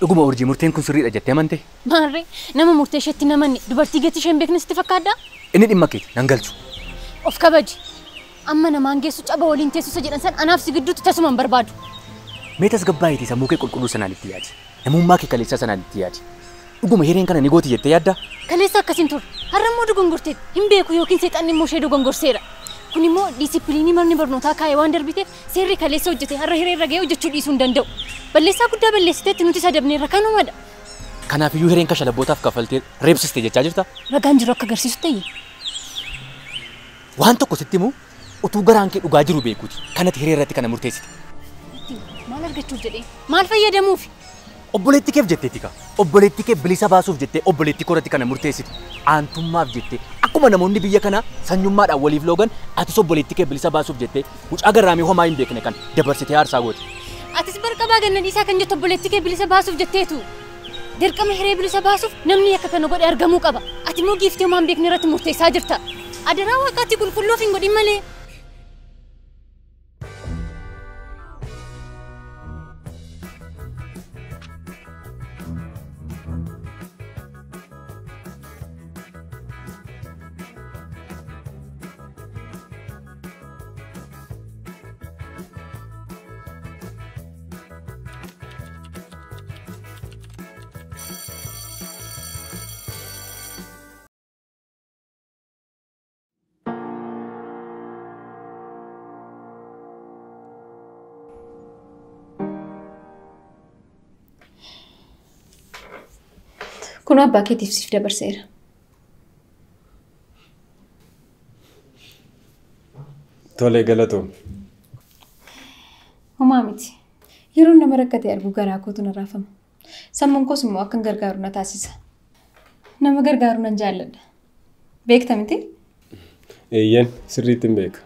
Dhuguma urjii murteen kun sirriidha jettee amante? Maarree nama murtee isheetti namanne dubartii gatii isheen beekne sitti fakkaaddaa? Inni dhimma keeti nan galchu. Of kabaji. Amma namaan geessu caba waliin teessisa jedhan san anaaf si gidduutti tasuma hin barbaadu. Mee tasgabbaa'iitii sammuu kee qulqulluu sanaan itti yaadi. Namummaa kee kaleessaa sanaan itti yaadi. Dhuguma hireen kana ni gooti jettee yaaddaa? Kaleessa akkasiin turre. Har'a immoo dogongorteetti. Hin beeku yookiin seexanni immoo ishee dogongorseera. Kun immoo diisippiliinii manni barnootaa kaa'e waan darbiteef seerri kaleessa hojjete har'a hiree irra ga'ee hojjechuu dhiisuu hin danda'u. Balleessaa guddaa balleessiteetti nuti sadabneerra kanumadha. Kanaafiyyuu hireen kashalabootaaf kaffaltee reebsiste jechaa jirta? Ragaan jiru akka agarsiisu ta'e. Waan tokko sitti himu utuu garaan kee dhugaa jiru beekuuti. Kanatti hiree irratti kana murteessite. Maal argachuuf jedhee? Maal fayyadamuuf? Obboleettii keef jetteeti kaa. Obboleettii kee bilisa baasuuf jettee obboleettii koo irratti kana murteessite. Aantummaaf jettee akkuma namoonni biyya kanaa sanyummaadhaan waliif loogan atis obboleettii kee bilisa baasuuf jettee mucaa garraamii homaa hin beekne kan dabarsitee aarsaa goote. Atis barqabaa ganna dhiisaa kan jettu obboleettii kee bilisa baasuuf jetteetu. Dirqama hiree bilisa baasuuf namni akka kana godhe argamuu qaba. Ati immoo giiftee homaa hin beekne irratti murteessaa jirta. Adaraa waaqaatti qulqulluuf hin godhin malee. Kun abbaa keetiif siif dabarseera. Tole galatoom. Homaa miti. Yeroo nama rakkate argu garaa kootu na raafama. Sammuun koos immoo akkan gargaaru na taasisa. Nama gargaaru nan jaalladha. Beekta miti? Eeyyeen sirriitti hin beeka.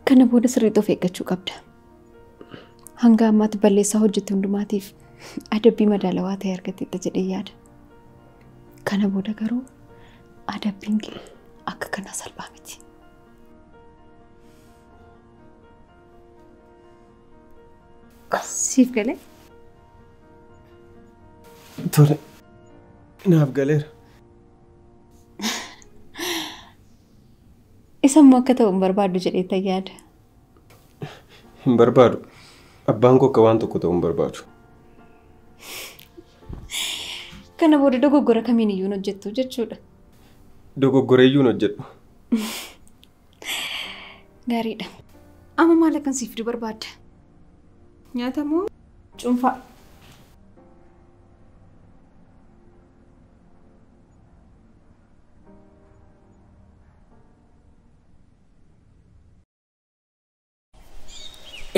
Kana booda sirriitti of eeggachuu qabda. Hanga ammaatti balleessaa hojjette hundumaatiif adabbii madaalawaa ta'e argatteetta jedhee yaada. Kana booda garuu adabbiin kee akka kanaa salphaa miti. Siif galee? Tole, naaf galeera. Isa immoo akka ta'u hin barbaaddu jedhee yaada. Hin barbaadu. Abbaan koo akka waan tokko ta'u hin barbaadu. Kana booda dogoggora kamiin iyyuu hin hojjettu jechuudha. Dogoggora iyyuu hin hojjedhu. Gaariidha. Amma maal akkan siif fiduu barbaadda? Nyaata moo cuunfaa?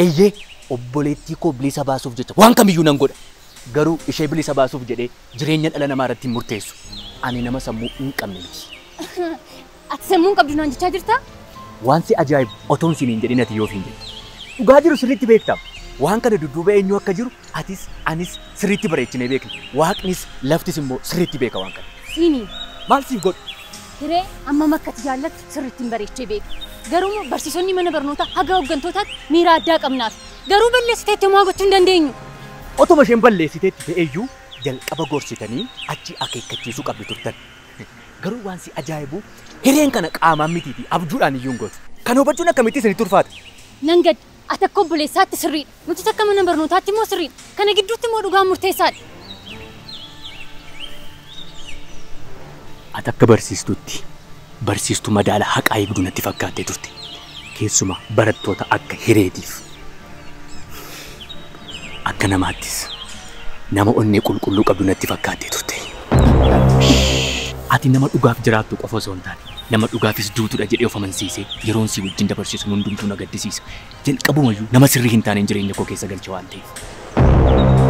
Eeyyee obboleettii koo bilisa baasuuf jecha waan kamiyyuu nan godha. Garuu ishee bilisa baasuuf jedhee jireenya dhala namaa irratti hin murteessu. Ani nama sammuu hin qabne miti. Ati sammuu hin qabdu naan jechaa jirtaa? Waan si ajaa'ibu otoon siin hin jedhin ati yoo hin jedhu. Dhugaa jiru sirriitti beekta. Waan kana dudduuba eenyu akka jiru atis anis sirriitti bareechinee beekna. Waaqnis laftis immoo sirriitti beeka waan kana. Siinii. Maal siif godhu? Hiree amma akka ati jaallattu sirriitti hin bareechee beeka. Garuu barsiisonni mana barnootaa haga hooggantootaatti miira addaa qabnaaf. Garuu balleessiteetti homaa gochuu hin dandeenyu. Otuma isheen balleessiteetti ta'eyyuu jalqaba gorsitanii achi akeekkachiisuu qabdu turtan. Garuu waan si ajaa'ibu hireen kana qaamaan mitiifi abjuudhaan iyyuu hin gootu. Kan hubachuun akkamitti isinitti ulfaata? Nan gadda. Ati akka obboleessaatti sirriidha. Nutis akka mana barnootaatti immoo sirriidha. Kana gidduutti immoo dhugaan murteessaadha. Ati akka barsiistutti barsiistuu madaala haqaa eegduu natti fakkaattee turte. Keessumaa barattoota akka hireetiif. Akka namaattis nama onnee qulqulluu qabdu natti fakkaattee turte. Ati nama dhugaaf jiraattu qofa osoo hin taane nama dhugaafis duutudha jedhee of amansiisee yeroon si wajjin dabarsiisu hundumtuu na gaddisiisa. Jalqabumayyuu nama sirrii hin taaneen jireenya koo keessa galche waan ta'eef.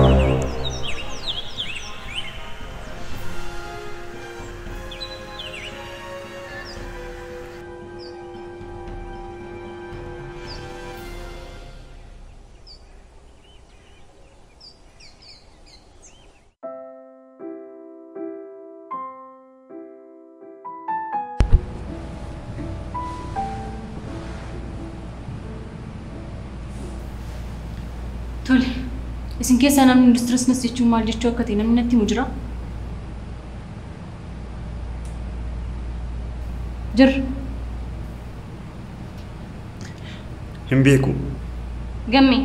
Tole. Isin keessaa namni industirisnes jechuun maal jechuu akka ta'e namni natti himu jira? Jira. Hin beeku. Gammee.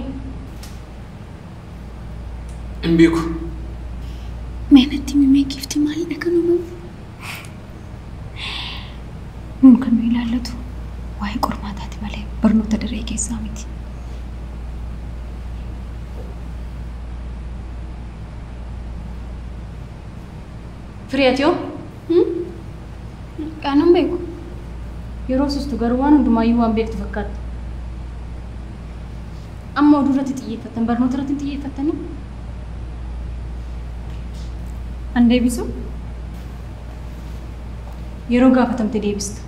Hin beeku. Mee natti himi giiftii maalidha kan uumamu? Nuun kan nu ilaallatu waa'ee qormaataati malee barnoota daree keessaa miti. Firii ati hoo? Qaanan beeku. Yeroo sustu garuu waan hundumaayyuu waan beektu fakkaata. Amma oduu irratti xiyyeeffattan barnoota irratti xiyyeeffattanii? An deebisu? Yeroo gaafatamte deebista.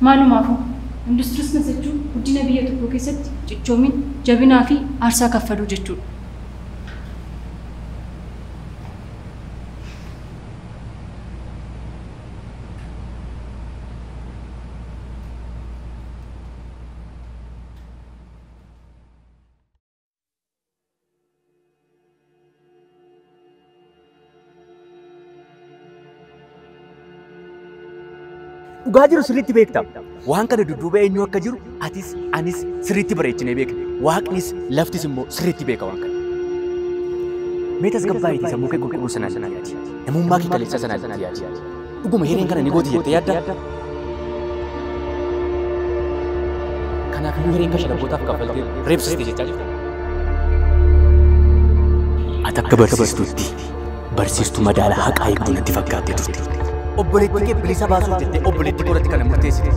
Maalumaafuu industirisnes jechuun guddina biyya tokkoo keessatti cichoomin, jabinaa fi aarsaa kaffaluu jechuudha. Dhugaa jiru sirriitti beekta. Waan kana dudduuba eenyu akka jiru atis anis sirriitti bareechinee beekna. Waaqnis laftis immoo sirriitti beeka waan kana. Mee tasgabbaa'eeti sammuu kee qulqulluu sanaan yaadi. Namummaa kee kaleessa sanaan yaadi. Dhuguma hireen kana ni gooti jettee yaadda? Kanaaf iyyuu hireen kashalabootaaf kaffaltee reebsiste jechaa jirta. Ati akka barsiistuutti barsiistuu madaala haqaa eegduu natti fakkaattee turte. Obboleettii kee bilisa baasuuf jettee obboleettii koo irratti kana murteessite.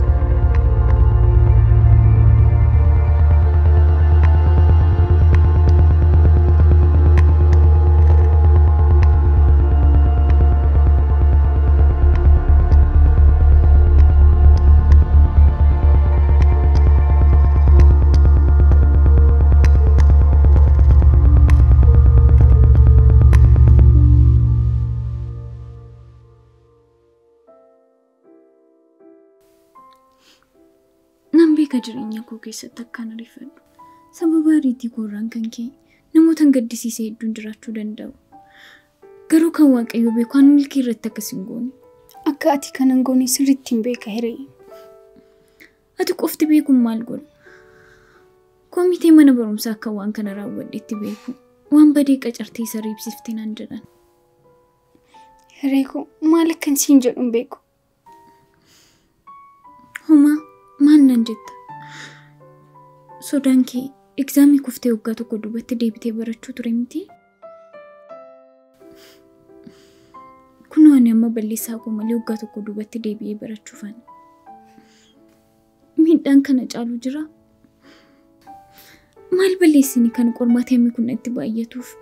Jireenya koo keessatti akkaan ariifadhu. Sababa ariitii koorraan kan ka'e namoota gaddisiisee hedduun jiraachuu danda'u. Garuu kan Waaqayyo beeku waan milkii irratti akkas hin goone. Akka ati kana hin goone sirriitti hin beeka hiree. Ati qofti beekuun maal godha? Komitee mana barumsaa akka waan kana raawwadhetti beeku. Waan badee qacartee isa riibsiftee naan jedhan. Hiree koo maal akkan siin jedhu hin beeku. Homaa maal naan jetta? Sodaan kee egzaamii kuftee waggaa tokko duubatti deebitee barachuu ture miti? Kunoo ani amma balleessaa koo malee waggaa tokko duubatti deebi'ee barachuufan. Miidhaan kana caalu jira? Maal balleessini kan qormaata himmi kun itti baay'atuuf?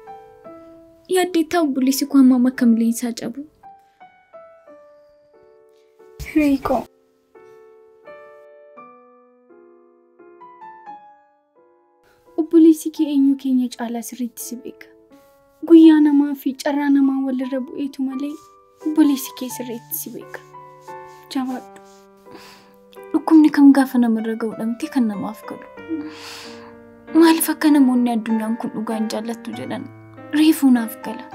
Yaaddeettaa obboleessi koo hammam akka milleensaa cabu? Hiree koo. Obboleessi kee eenyu keenya caalaa sirriitti si beeka. Guyyaa namaa fi carraa namaa walirra bu'eetu malee obboleessi kee sirriitti si beeka. Jabaadhu. Dhukkubni kam gaafa namarra ga'u dhabdee kan namaaf galu. Maaliif akka namoonni addunyaan kun dhugaan jaallattu jedhan reefuu naaf gala.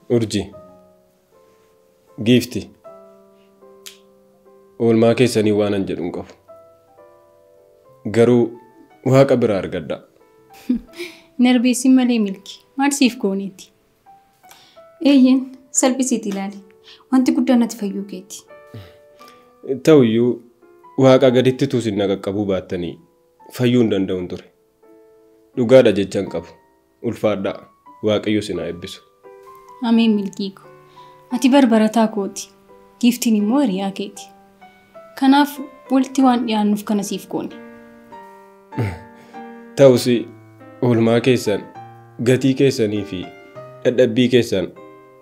Urjii. Giiftii. Oolmaa keessanii waan an jedhu hin qabu. Garuu waaqa biraa argadhaa. Narbeessin malee Milki. Maal siif gooneeti? Eeyyeen salphisiiti ilaali. Wanti guddaan ati fayyuu keeti. Ta'uyyuu waaqa gaditti tuusin na qaqqabuu baattanii fayyuu hin danda'uun ture. Dhugaadha jecha hin qabu. Ulfaadhaa. Waaqayyo sin haa eebbisu. Ameen Milkii ko. Ati barbarataa kooti. Giiftiin immoo hiriyaa keeti. Kanaaf walitti waan dhiyaannuuf kana siif goone. Ta'us oolmaa keessan, gatii keessanii fi dadhabbii keessan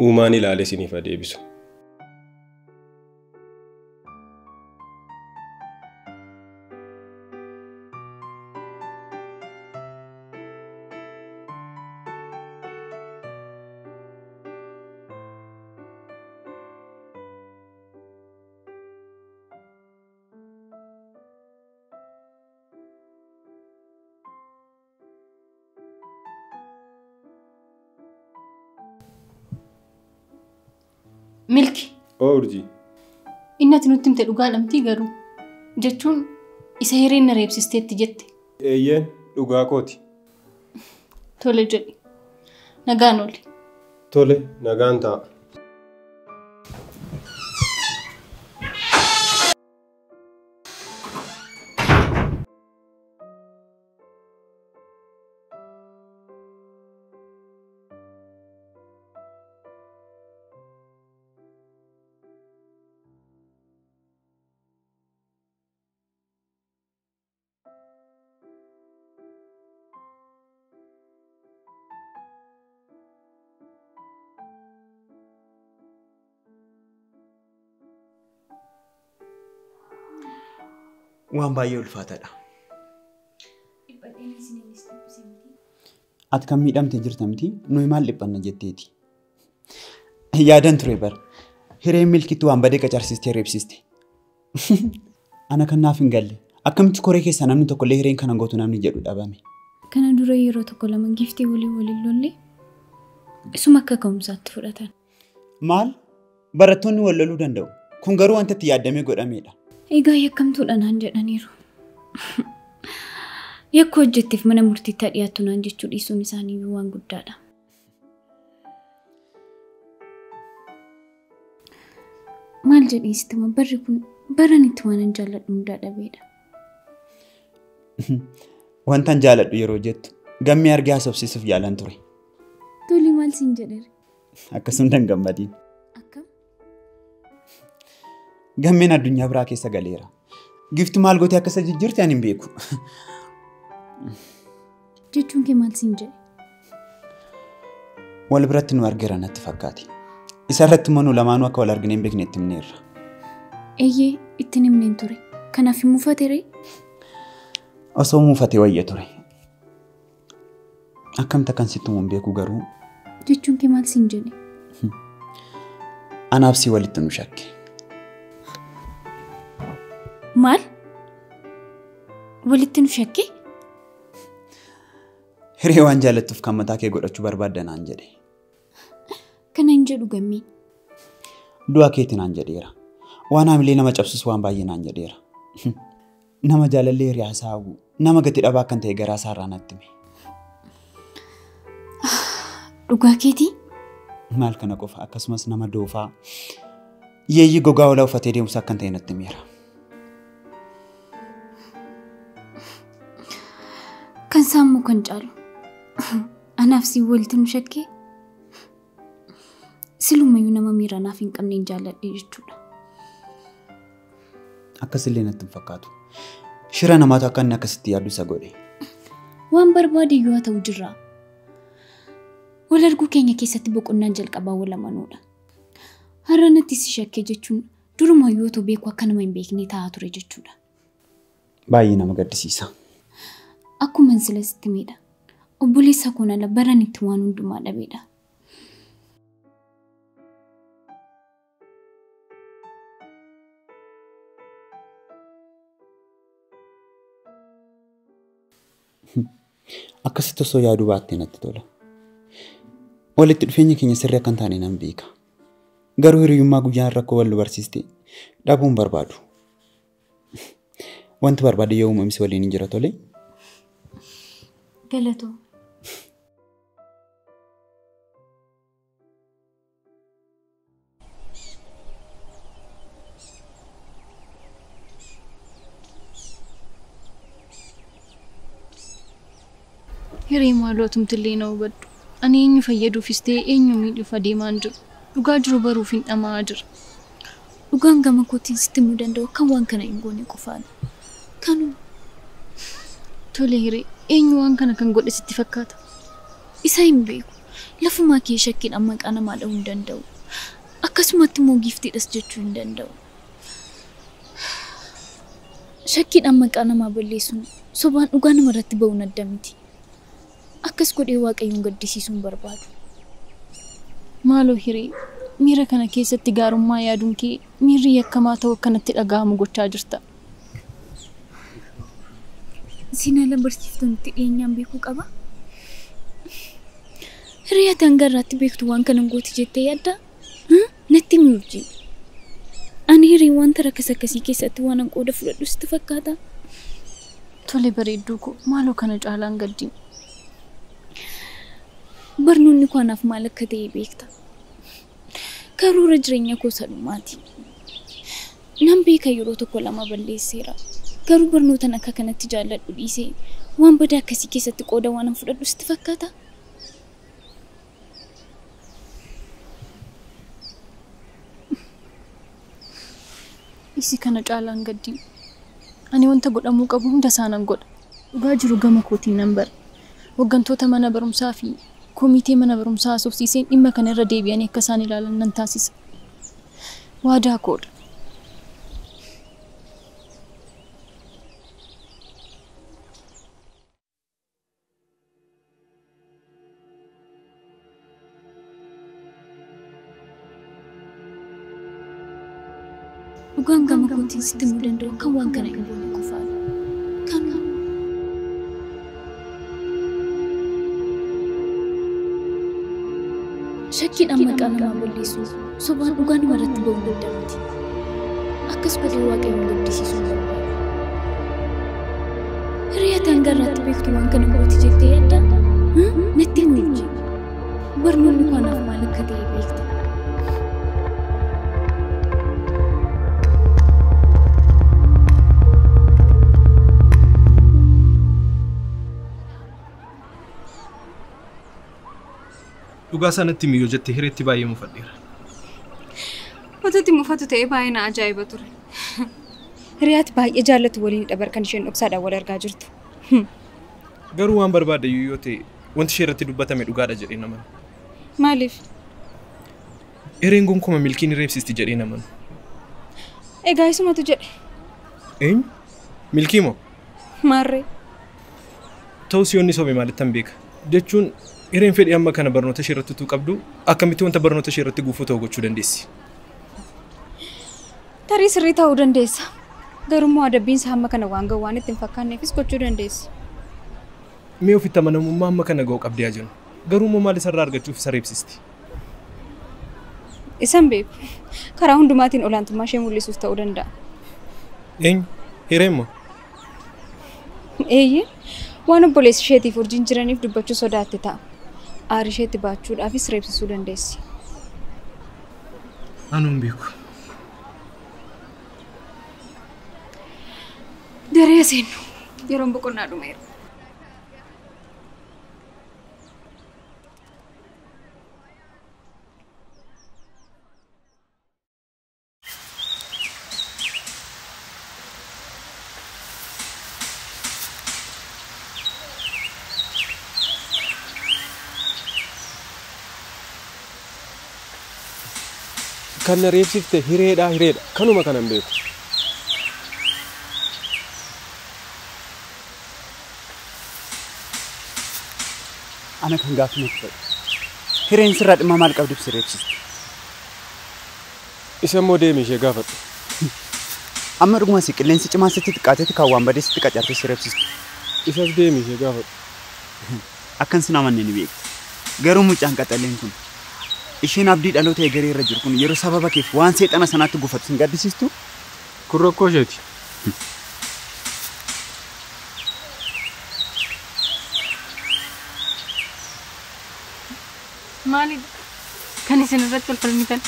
uumaan ilaalee isiniif haa deebisu. Milki. Oo Urjii. Inni ati nutti himte dhugaadha miti garuu jechuun isa hireen na reebsisteetti jette. Eeyyeen dhugaa kooti. Tole jedhi. Nagaan ooli. Tole nagaan ta'a. Waan baay'ee ulfaataadha. Ati kan miidhamtee jirta miti nuyi maal dhiphanna jetteeti. Yaadan ture bara. Hireen Milkiitti waan badee qacarsiistee reebsiste. Ana kan naaf hin galle. Akkamitti koree keessaa namni tokkollee hireen kana gootu namni jedhu dhabame. Kana dura yeroo tokko lama giiftii waliin waliin lolle isuma akka ka'umsaatti fudhatan. Maal? Barattoonni wal loluu danda'u. Kun garuu wanta itti yaadamee godhamedha. Egaa yakkamtuudha naan jedhaniiru. Yakka hojjetteef mana murtiitti dhiyaattu naan jechuu dhiisuun isaaniiyyuu waan guddaadha. Maal jedhee sitti barri kun baran itti waan hin jaalladhu hundaa dhabeedha. Wanta hin jaalladhu yeroo jettu gammee argee haasofsiisuuf yaalan ture. Tole maal siin jedheera? Akkasuma hin gammadiin. Akkam? Gammeen addunyaa biraa keessa galeera. Gifti maal gootee akka isa jijjiirte ani hin beeku. Jechuun kee maal siin jedhe? Wal biratti nu argeera natti fakkaate. Isa irratti immoo nu lamaanuu akka wal argine hin beekne itti himneerra. Eeyyee ittiin himneen ture. Kanaaf hin muufate ree? Osoo muufate wayya ture. Akkamitti akkan sitti himu hin beeku garuu. Jechuun kee maal siin jedhe? Anaaf si walitti nu shakke. Maal? Walitti nu shakke? Hiree waan jaallattuuf kan mataa kee godhachuu barbaadda naan jedhe. Kana hin jedhu gammee. Du'a keetti naan jedheera. Waan haamilee nama cabsus waan baay'ee naan jedheera. Nama jaalallee hiriyaa isaa hawwu, nama gati dhabaa kan ta'e garaa isaa irraa natti hime. Dhugaa keetii? Maal kana qofa akkasumas nama doofaa yeeyyii gogaa olaa uffatee deemus akkan ta'e natti himeera. Kan sammuu kan caalu. Anaaf si walitti nu shakkee? Silumayyuu nama miira naaf hin qabne hin jaalladhe jechuudha. Akkasillee natti hin fakkaatu. Shira namaatu akka inni akkasitti yaaddu isa godhe. Waan barbaade yoo ta'u jirra. Wal arguu keenya keessatti boqonnaan jalqabaa wal amanuudha. Har'a natti si shakkee jechuun duruma yoo ta'u beeku akka nama hin beekne taa'aa ture jechuudha. Baay'ee nama gaddisiisa. Akkuma sila sitti miidha. Obboleessa koon ala baran itti waan hundumaa dhabeedha. Akkasitti osoo yaaduu baattee natti tola. Walitti dhufeenya keenya sirrii akka hin taane nan beeka. Garuu hiriyyummaa guyyaan rakkoo wal nu barsiiste dhabuu hin barbaadu. Wanti barbaade yoo uumame si waliin hin jira tole. Galatoo. Hiree maaloo atumtillee na hubadhu. Ani eenyu fayyaduufis ta'e eenyu miidhuuf adeemaa hin jiru. Dhugaa jiru baruuf hin dhama'aa jira. Dhugaan gama kootiin sitti himuu danda'u kan waan kana hin goone qofaadha. Kanuma. Tole hiree, eenyu waan kana kan godhe sitti fakkaata? Isa hin beeku. Lafumaa kee shakkiidhaan maqaa namaa dha'uu hin danda'u. Akkasumatti immoo giiftiidhas jechuu hin danda'u. Shakkiidhaan maqaa namaa balleessuun sobaan dhugaa namarratti ba'uun adda miti. Akkas godhee Waaqayyoon gaddisiisuu hin barbaadu. Maaloo hiree, miira kana keessatti gaarummaa yaaduun kee miirri yakkamaa ta'u akkanatti dhaga'amu gochaa jirta. Seenaa barsiiftuun itti dhiyeenyaan beekuu qaba. Hiree ati hanga irraatti beektu waan kana gooti jettee yaaddaa? Natti himi urjii. Ani hiree wanta rakkas akkasii keessatti waan an qooda fudhadhu sitti fakkaata? Tole bareedduu koo, maaloo kana caalaan gaddiin. Barnoonni koo anaaf maal akka ta'e beekta. Karoora jireenya koo sadhumaati. Nan beeka yeroo tokko lama balleesseera. Garuu barnootan akka kanatti jaalladhu dhiisee waan badaa akkasii keessatti qooda waan an fudhadhu sitti fakkaata? Isi kana caalaan gaddiin. Ani wanta godhamuu qabu hunda isaanan godha. Dhugaa jiru gama kootiin nan bara. Hooggantoota mana barumsaa fi komitee mana barumsaa haasofsiiseen dhimma kana irra deebi'anii akka isaan ilaalan nan taasisa. Waadaa koodha. Dhugaan gama kootiin sitti himuu danda'u kan waan kana hin goone qofaadha. Kanuma. Shakkiidhaan maqaa namaa balleessuun sobaan dhugaa namarratti ba'uun adda miti. Akkas godhee Waaqayyoon gaddisiisuu hin barbaadu. Hiree ati hanga irraatti beektu waan kana gooti jettee yaaddaa? Natti himi urjii. Barnoonni koo anaaf maal akka ta'e beekta. Dhugaa sanatti miyyoo jettee hireetti baay'ee mufadheera. Wantooti mufatu ta'e baay'ee na ajaa'iba ture. Hiriyaati baay'ee jaallatu waliin dabar kan isheen dhoksaadhaan wal argaa jirtu. Garuu waan barbaade yoo ta'e wanti ishee irratti dubbatame dhugaadha jedhee namanu. Maaliif? Hireen gonkumaa milkiin reebsisti jedhee namanu. Egaa isumatu jedhe. Eenyu? Milkii moo? Maarree. Ta'us yoonni sobe maalittan beeka? Jechuun hireen fedhii amma kana barnoota ishee irratti utuu qabdu akkamitti wanta barnoota ishee irratti gufuu ta'u gochuu dandeessi? Tarii sirrii ta'uu dandeessa. Garuu immoo adabbiinsa hamma kana waan ga'u waan itti hin fakkaanneefis gochuu dandeessi. Mee ofitti amanamummaa hamma kana ga'u qabdee haa jennu. Garuu immoo maal isarraa argachuuf isa reebsisti? Isan beeku. Karaa hundumaatiin olaantummaa ishee mul'isuuf ta'uu danda'a. Eenyu? Hireen moo? Eeyyee. Waan obboleessi isheetiif urjiin jiraniif dubbachuu sodaatte ta'a. Aari isheetti baachuudhaafis reebsisuu dandeessi. Anuu hin beeku. Daree seennu. Yeroon boqonnaa dhumeera. Kan na reebsifte hireedha hireedha. Kanuma kanan beeku. Ana kan gaaffii natti ta'e. Hireen sirraa dhimma maal qabduuf si reebsiste? Isa immoo deemi ishee gaafadhu. Amma dhuguma si qilleensi cimaa sitti xiqqaateeti kan waan badee sitti qacartee si reebsiste. Isas deemi ishee gaafadhu. Akkan sin amanne ni beekta. Garuu mucaan qaxaleen kun isheen abdii dhaloota egeree irra jiru kun yeroo sababa keef waan seexana sanaatti gufatu sin gaddisiistu? Kun rakkoo isheeti. Maalidha? Kan isin irratti wal falmitan?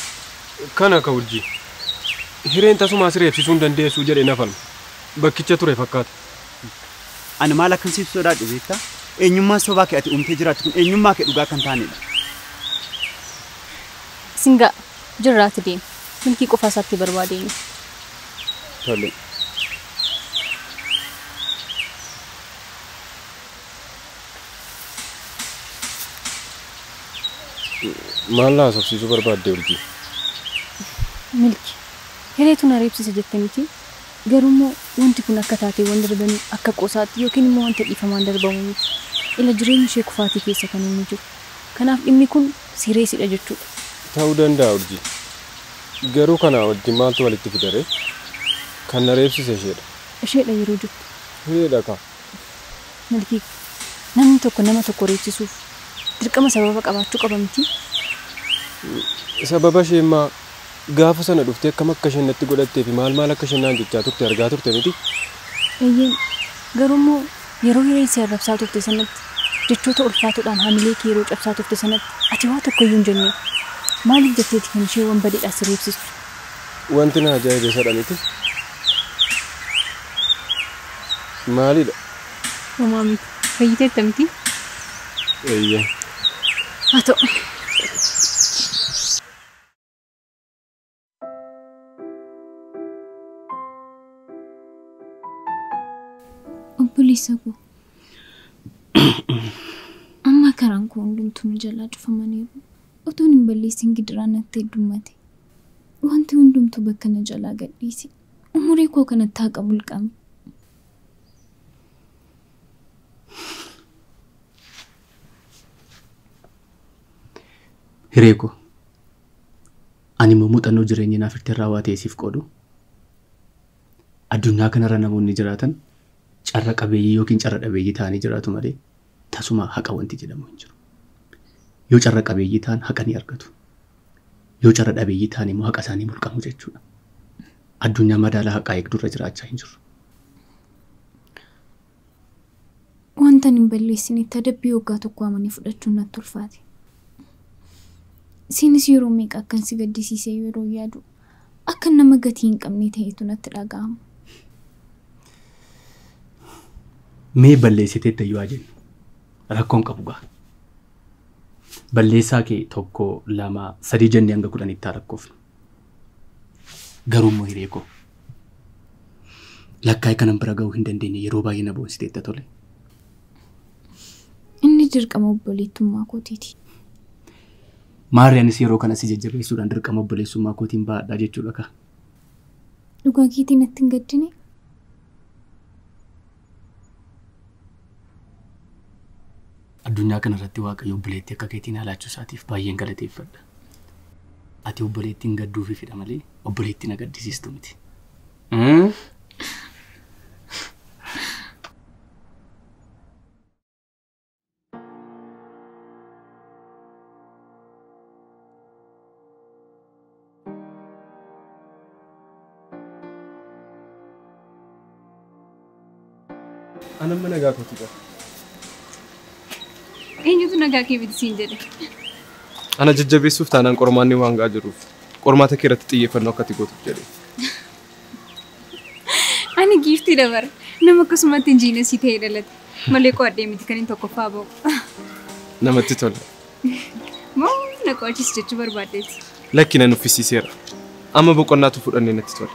Kana ka urjii. Hireen tasuma as reebsisuu hin dandeessu jedhee na falma. Bakkicha ture fakkaata. Ani maal akkan siif sodaadhu beektaa? Eenyummaan sobaa kee ati uumtee jiraattu kun eenyummaa kee dhugaa kan taanedha. Singaa jirraati deema. Milkii qofa isaatti barbaadeenyu. Tole. Maal na haasofsiisuu barbaadde urjii? Milki. Hireetu na reebsise jette miti. Garuu immoo wanti kun akka taateewwan darbanii akka qoosaatti yookiin immoo wanta dhiifamaan darbamu miti. Ila jireenyi ishee kufaatii keessa kan inni jiru. Kanaaf dhimmi kun sireesidha jechuudha. Ta'uu danda'a urjii. Garuu kana wajjin maaltu walitti fidare? Kan na reebsise isheedha. Isheedha yeroo jettu. Hireedha kaa. Milkii namni tokko nama tokko reebsisuuf dirqama sababa qabaachuu qaba miti. Sababa ishee immoo gaafa sana dhuftee akkam akka isheen natti godhattee fi maal maal akka isheen naan jechaa turte argaa turte miti. Eeyyeen garuu immoo yeroo hireen si arrabsaa turte sanatti jechoota ulfaatoodhaan hamilee kee yeroo cabsaa turte sanatti ati waa tokko iyyuu hin jenne. Maaliif jetteeti kan ishee waan badeedhaa si reebsistu? Wanti na ajaa'ibe sadha miti. Maalidha? Homaa miti. Fayyiteetta miti? Eeyyeen. Haa ta'u. Obboleessa koo. Amma karaan koo hundumtuu nu jalaa cufamaniiru. Otoon hin balleessin gidiraa natti heddummate. Wanti hundumtuu bakka na jalaa gadhiise. Umurii koo kanatti haa qabu ilqame. Hiree koo. Ani immoo muuxannoo jireenya naaf irratti irraa waa ta'e siif qoodu. Addunyaa kanarra namoonni jiraatan carra qabeeyyii yookiin carra dhabeeyyii ta'anii jiraatu malee tasuma haqa wanti jedhamu hin jiru. Yoo carra qabeeyyii ta'an haqa ni argatu. Yoo carra dhabeeyyii ta'an immoo haqa isaanii mulqamu jechuudha. Addunyaa madaala haqaa eegdurra jiraachaa hin jiru. Wanta hin balleessinetti adabbii waggaa tokko amanii fudhachuun natti ulfaate. Isinis yeroo meeqa akkan si gaddisiise yeroo yaadu akka nama gatii hin qabne ta'etu natti dhaga'ama. Mee balleessiteetta yoo jennu rakkoon qabu gaa. Balleessaa kee 1 2 3 jennee hanga 10tti rakkoofnu. Garuu immoo hiree koo lakkaa'ee kanan bira ga'uu hin dandeenye yeroo baay'ee na boonsiteetta tole. Inni dirqama obboleettummaa kootiiti. Maarri anis yeroo kana si jajjabeessuudhaan dirqama obboleessummaa kootiin ba'adhaa jechuudha kaa. Dhugaa keetii natti hin gaddine? Addunyaa kanarratti Waaqayyo obboleettii akka keetiin haalaachuu isaatiif baay'een galateeffadha. Ati obboleettiin gadduufi fidha malee obboleettiin na gaddisiistu miti. Ani amma nagaa kootii qaba. Eenyutu nagaa kee miti siin jedhe? Ana jajjabeessuuf taanaan qormaanni waan ga'aa jiruuf qormaata kee irratti xiyyeeffannoo akka ati gootuuf jedhe. Ani giiftii dabara. Nama akkasumatti injiinesii ta'ee dhalate. Malee qo'adhee miti kan inni tokkoffaa ba'u. Namatti tola. Moo na qo'achiis jechuu barbaaddeeti? Lakki na nuffisiiseera. Amma boqonnaatu fudhannee natti tola.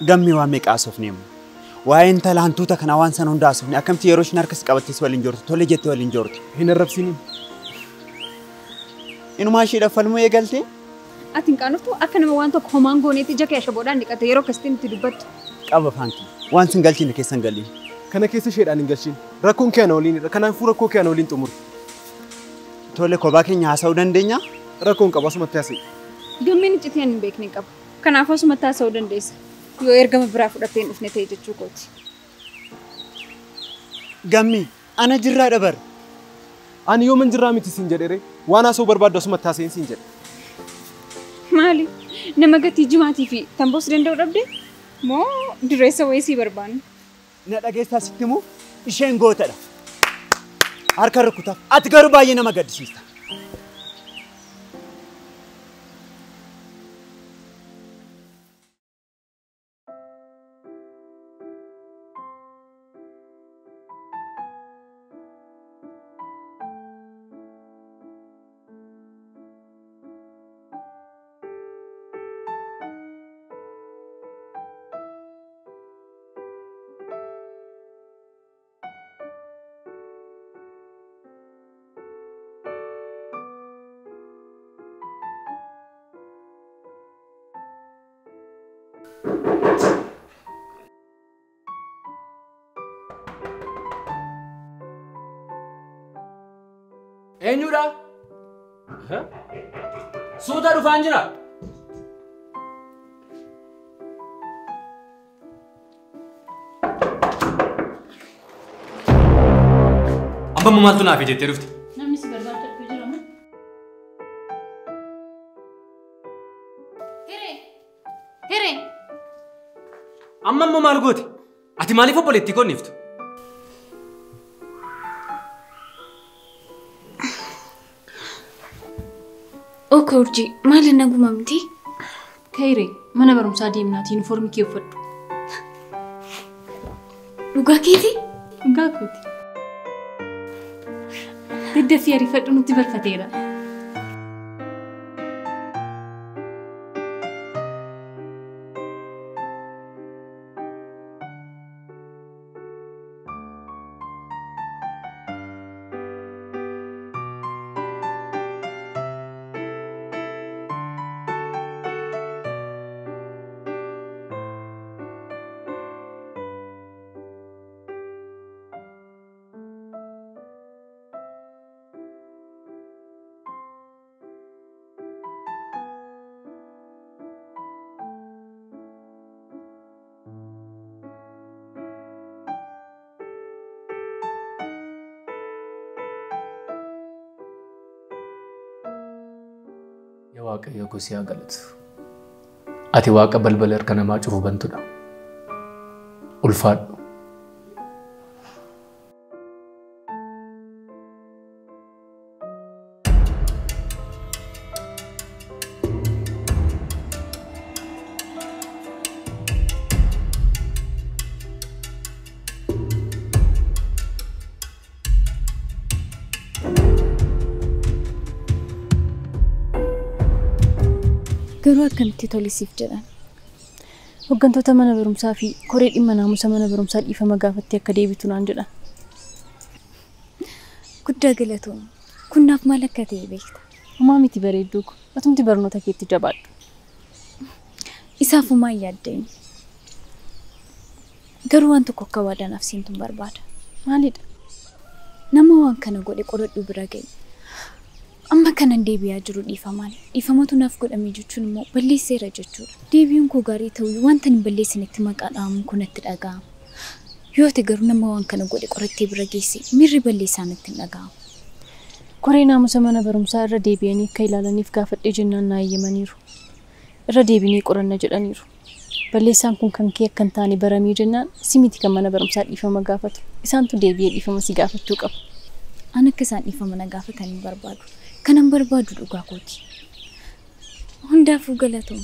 Gammee waan meeqa haasofne immoo? Waa'ee intala hantuuta kanaa waan sana hunda haasofne akkamitti yeroo isheen harkas qabattees waliin joortu tole jettee waliin joortu. Hin arrabsiniin. Inumaa isheedhaaf falmuu eegaltee? Ati hin qaanoftu akka nama waan tokko homaan gooneetti ija kee ashaboodhaan dhiqatte yeroo akkasitti nuti dubbattu. Qaba faankii waan sin galchine keessa hin galin. Kana keessa isheedhaan hin galchin. Rakkoon kee ana waliinidha. Kanaafuu rakkoo kee ana waliin xumuri. Tole kophaa keenya haasa'uu dandeenya? Rakkoon qabu asumatti haasa'e. Gammeen iccitii ani hin beekne qabu. Kanaafuu asumatti haasa'uu dandeessa. Yoo ergama biraa fudhattee hin dhufne ta'e jechuu kooti. Gammee ana jirraa dabar. Ani yooman jirraa miti siin jedheere waan haasa'uu barbaaddu asumatti haasa'in siin jedhe. Maali? Nama gatii jimaatii fi tamboos danda'u dhabde? Moo dureessa wayii sii barbaanna? Na dhageessaa sitti himuu isheen gootadha. Harka rukutaaf. Ati garuu baay'ee nama gaddisiista. Eenyudha? Suuta dhufaan jira. Amma maaltu naaf jettee dhufte? Namni si barbaadu dhufee jira moo? Hiree! Hiree! Amma immoo maal goote? Ati maaliif obboleettii koo dhiiftu? Oka Urjii, maali naguma miti? Kairee, mana barumsaa deemnaati yuunifoormii kee uffadhu. Dhugaa keetii? Dhugaa kooti. Daddafii ariifadhu nutti barfateera. Waaqayyo koo si haa galatu. Ati waaqa balbala harka namaa cufu bantudha. Ulfaadhu. Garuu akkamitti tolisiif jedhan? Hooggantoota mana barumsaa fi koree dhimma naamusa mana barumsaa dhiifama gaafattee akka deebitu naan jedhan. Guddaa galatoom. Kun naaf maal akka ta'e beekta? Homaa miti bareedduu ko. Atumti barnoota keetti jabaadhu. Isaaf homaa hin yaadda'in. Garuu waan tokko akka waadaa naaf seentuun barbaada. Maalidha? Nama waan kana godhe qoradhu bira ga'i. Amma kanan deebi'aa jiru dhiifamaan. Dhiifamatu naaf godhame jechuun immoo balleesseera jechuudha. Deebiin koo gaarii ta'uu wanta hin balleessinetti maqaa dha'amuun kun natti dhaga'ama. Yoo ta'e garuu nama waan kana godhe qorattee bira geesse miirri balleessaa natti hin dhaga'amu. Koree naamusa mana barumsaa irra deebi'anii akka ilaalaniif gaafadhee jennaan naa eeyyamaniiru. Irra deebinee qoranna jedhaniiru. Balleessaan kun kan kee akka hin taane baramee jennaan si miti kan mana barumsaa dhiifama gaafatu. Isaantu deebi'ee dhiifama si gaafachuu qaba. Ani akka isaan dhiifama na gaafatan hin barbaadu. Kanan barbaadu dhugaa kooti. Hundaafuu galatoom.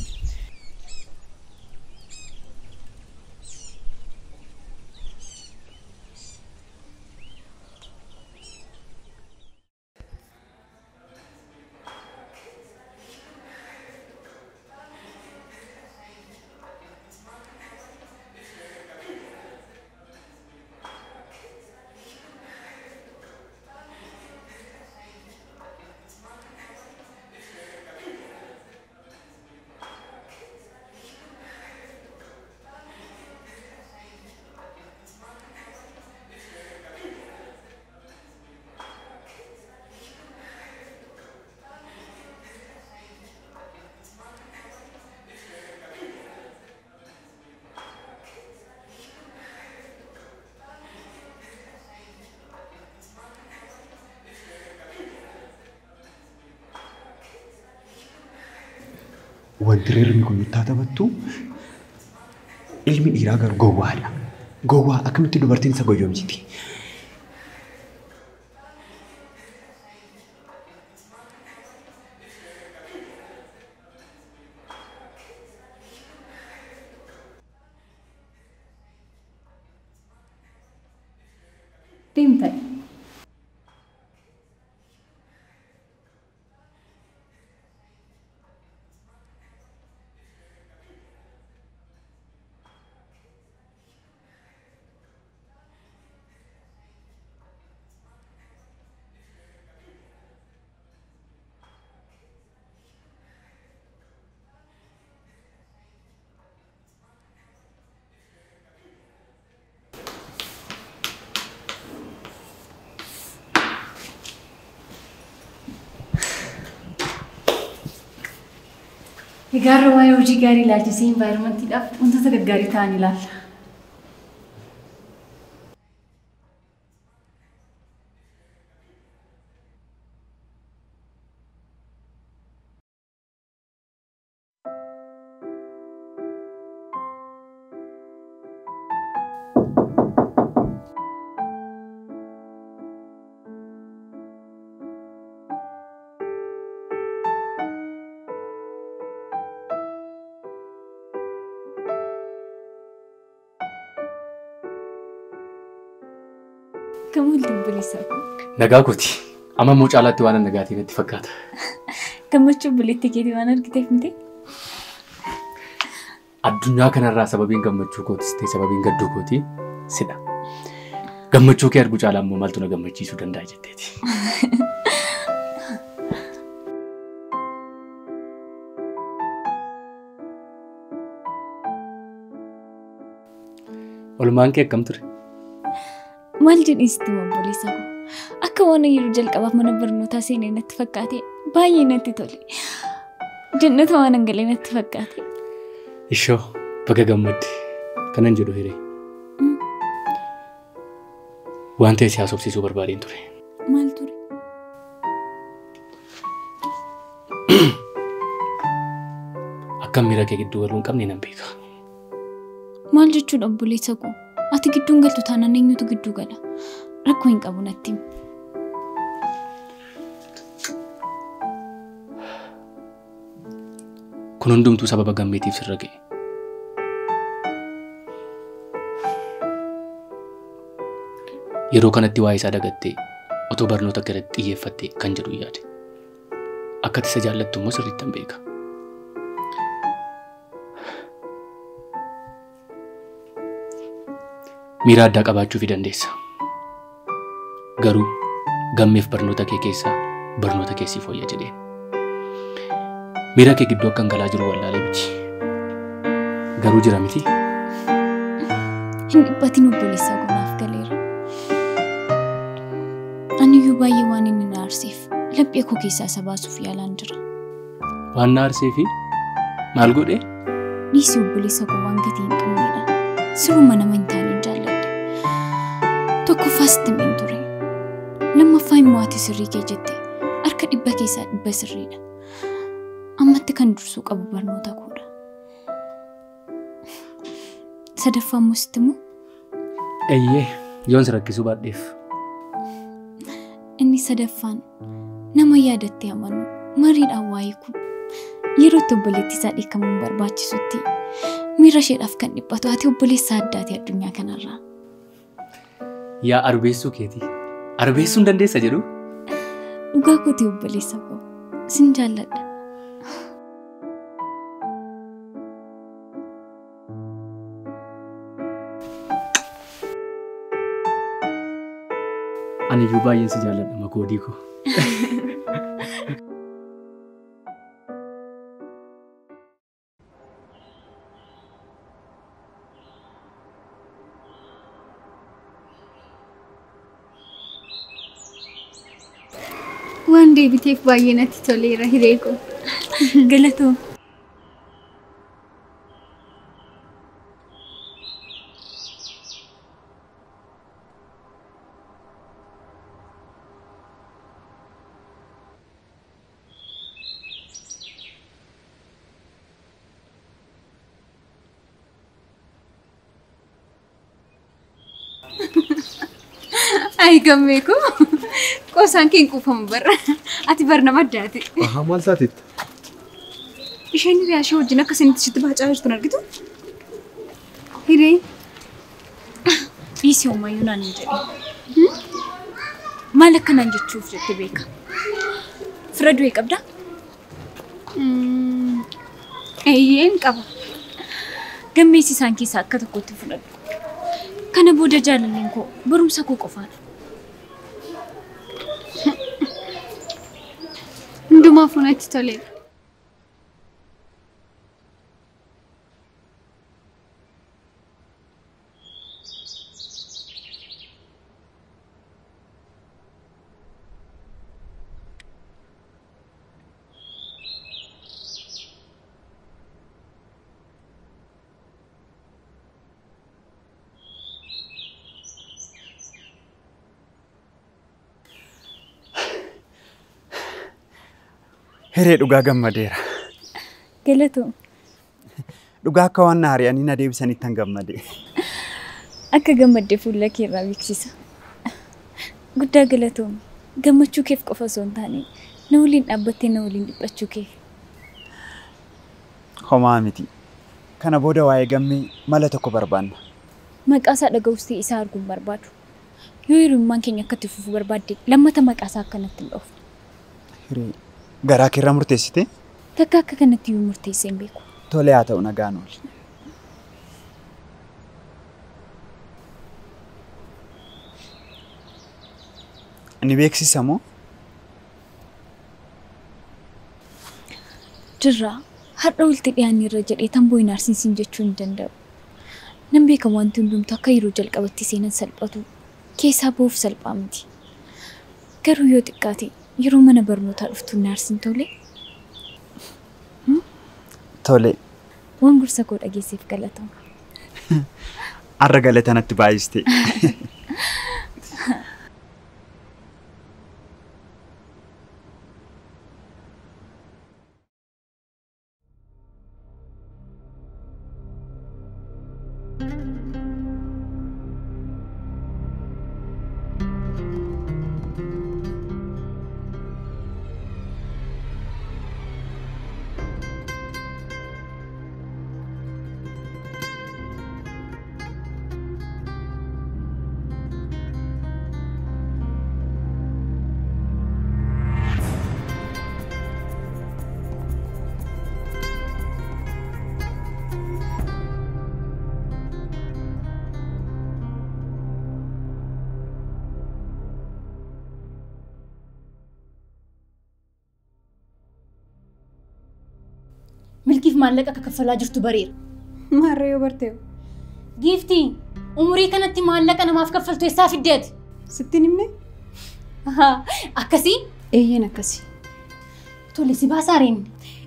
Wanti reermi kun nutti haa taphattu ilmi dhiiraa garuu gowwaadha. Gowwaa akkamitti dubartiin isa gowwoomsiti? Deemta. Egaa har'a waa'ee hojii gaarii ilaalchisee envaayirmentiidhaaf wantoota gaggaarii ta'an ilaalla. Nagaa kooti. Amma immoo caalaatti waan nagaatiin natti fakkaata. Gammachuu obboleettii keetii waan argiteef miti? Addunyaa kanarraa sababiin gammachuu kootis ta'e sababiin gadduu kootii sidha. Gammachuu kee arguu caalaa immoo maaltu na gammachiisuu danda'a jetteeti. Olmaan kee akkam ture? Maal jedhii sitti obboleessa koo? Akka waan yeroo jalqabaaf mana barnootaa seenee natti fakkaate baay'ee natti tole. Jannata waan hangalee natti fakkaate. Ishoo baga gammadde kanan jedhu hiree. Waan ta'e si haasofsiisuu barbaadeen ture. Maal ture? Akka miira kee gidduu galuu hin qabne nan beeka. Maal jechuudha obboleessa koo? Ati gidduun galtu taanaan eenyutu gidduu gala? Rakkoo hin qabu natti himi. Kun hundumtuu sababa gammeetiif sirra ga'e. Yeroo kanatti waa'ee isaa dagattee otoo barnoota galatti xiyyeeffattee kan jedhu yaade. Akka ati isa jaallattu immoo sirriittan beeka. Miira addaa qabaachuu fi dandeessa. Garuu gammeef barnoota kee keessaa barnoota kee siif fooyya jedheen. Miira kee gidduu akkan galaa jiru wallaalee miti. Garuu jira miti. Hin dhiphatin obboleessa koo naaf galeera. Ani iyyuu baay'ee waan inni na aarseef laphee koo keessaa isa baasuuf yaalaan jira. Waan na aarseefi maal godhee? Dhiisii obboleessa koo waan gatii hin qabnedha. Siruma nama hin taane hin jaalladhe. Tokkoffaa sitti himeen ture. Lammaffaa immoo ati sirrii kee jette harka 100 keessaa 100 sirriidha. Ammatti kan dursuu qabu barnoota koodha. Sadaffaa immoo sitti himu? Eeyyee yoon si rakkisuu baadheef. Inni sadaffaan nama yaadattee amanu mariidhaan waa hiiku. Yeroo itti obboleettii isaa dheekkamuun barbaachisutti miira isheedhaaf kan dhiphatu ati obboleessa addaati addunyaa kanarraa. Yaa arbeessuu keetii. Arbeessuu hin dandeessa jedhu? Dhugaa kooti obboleessa koo. Sin jaalladha. Ani iyyuu baay'een si jaalladha makoodii koo. Waan deebiteef baay'ee natti toleera hiree koo. Galatoo. Ay gammee koo qoosaan kee hin quufamu barra. Ati bar nama addaati. Ahaa maal taatetti? Isheen hiriyaa ishee wajjin akka isinitti sitti baacaa jirtu argitu? Hiree. Dhiisii homayyuu naan hin jedhin. Maal akkanaan jechuuf jette beeka? Fira du'e qabdaa? Eeyyeen qaba. Gammeessi isaan keessaa akka tokkotti fudhadhu. Kana booda jaalalleen koo barumsa koo qofaadha. Hundumaafuu natti toleera. Hiree dhugaa gammadeera. Galatoom. Dhugaa akka waan na ari'anii na deebisanitti gammade. Akka gammadde fuula kee irraa beeksisa. Guddaa galatoom. Gammachuu keef qofa osoo hin taane na waliin dhaabbattee na waliin dhiphachuu keef. Homaa miti. Kana booda waa'ee gammee mala tokko barbaanna. Maqaa isaa dhaga'uus ta'e isaa arguun barbaadu. Yoo hiriyummaan keenya akka itti fufuu barbaadde lammata maqaa isaa akkanatti hin dhoofne. Hiree garaa keerraa murteessite? Takka akka kanatti iyyuu murteessee hin beeku. Tole haa ta'u nagaan ooli. Ni beeksisa moo? Jirraa har'a walitti dhiyaanne irra jedhee tamboo hin aarsinsiin jechuu hin danda'u. Nan beeka wanti hundumtuu akka yeroo jalqabatti seenan salphatu keessaa ba'uuf salphaa miti. Garuu yoo xiqqaate yeroo mana barnootaa dhuftu hin aarsin tole? Tole. Waan gorsa koo dhageesseef galatama. Har'a galata natti baay'iste. Milkiif maallaqa akka kaffalaa jirtu bareera. Maarree yoo barteewu. Giiftii umurii kanatti maallaqa namaaf kaffaltu eessaa fiddeeti? Sittiin himne? Akkasii? Eeyyeen akkasii. Tole si baasaa reen?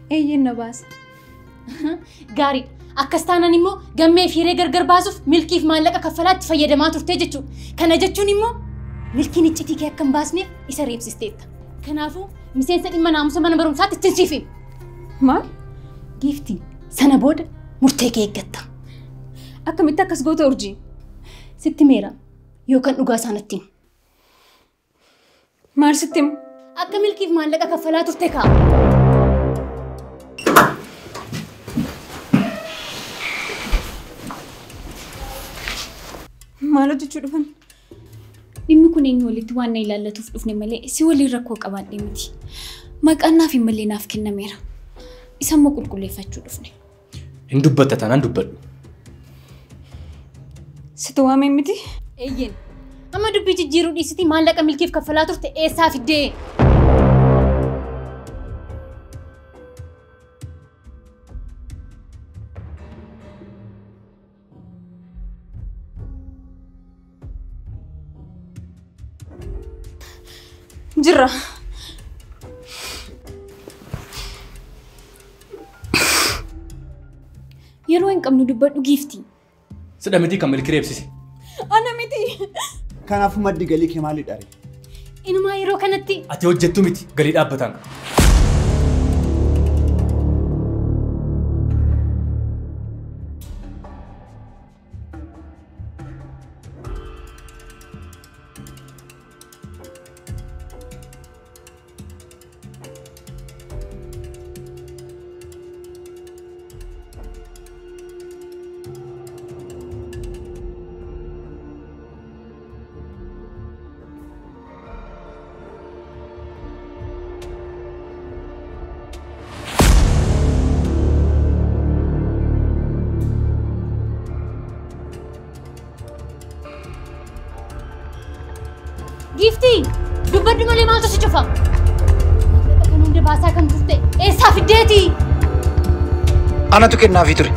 Eeyyeen na baasa. Gaariidha. Akkas taanaan immoo gammee fi hiree gargar baasuuf milkiif maallaqa kaffalaatti fayyadamaa turtee jechuudha. Kana jechuun immoo milkiin iccitii kee akka hin baasneef isa reebsisteetta. Kanaafuu miseensa dhimma naamusa mana barumsaatti ittiin siif himi. Maal? Giiftii sana booda murtee kee eeggatta. Akkamitti akkas goota urjii? Sitti meera yookaan dhugaa isaanatti himu. Maal sitti himu? Akka milkiif maallaqa kaffalaa turte kaa'a. Maal hojjechuu dhufan? Dhimmi kun eenyu walitti waan na ilaallatuuf dhufne malee si waliin rakkoo qabaadhe miti. Maqaan naaf hin malee naaf kennameera. Isa immoo qulqulleeffachuu dhufne. Hin dubbatta taanaan dubbadhu. Situ waamee miti? Eeyyeen. Amma dubbii jijjiiruu dhiisitii maallaqa milkiif kaffalaa turte eessaa fiddee? Jirra. Yeroo hin qabnu dubbadhu giiftii. Sidha miti kan milkii reebsise. Ana miti. Kanaafuu maddi galii kee maalidha ree? Inumaa yeroo kanatti. Ati hojjettu miti galii dhaabbataan. turte eessaa fiddeeti? Anatu kennaafii ture.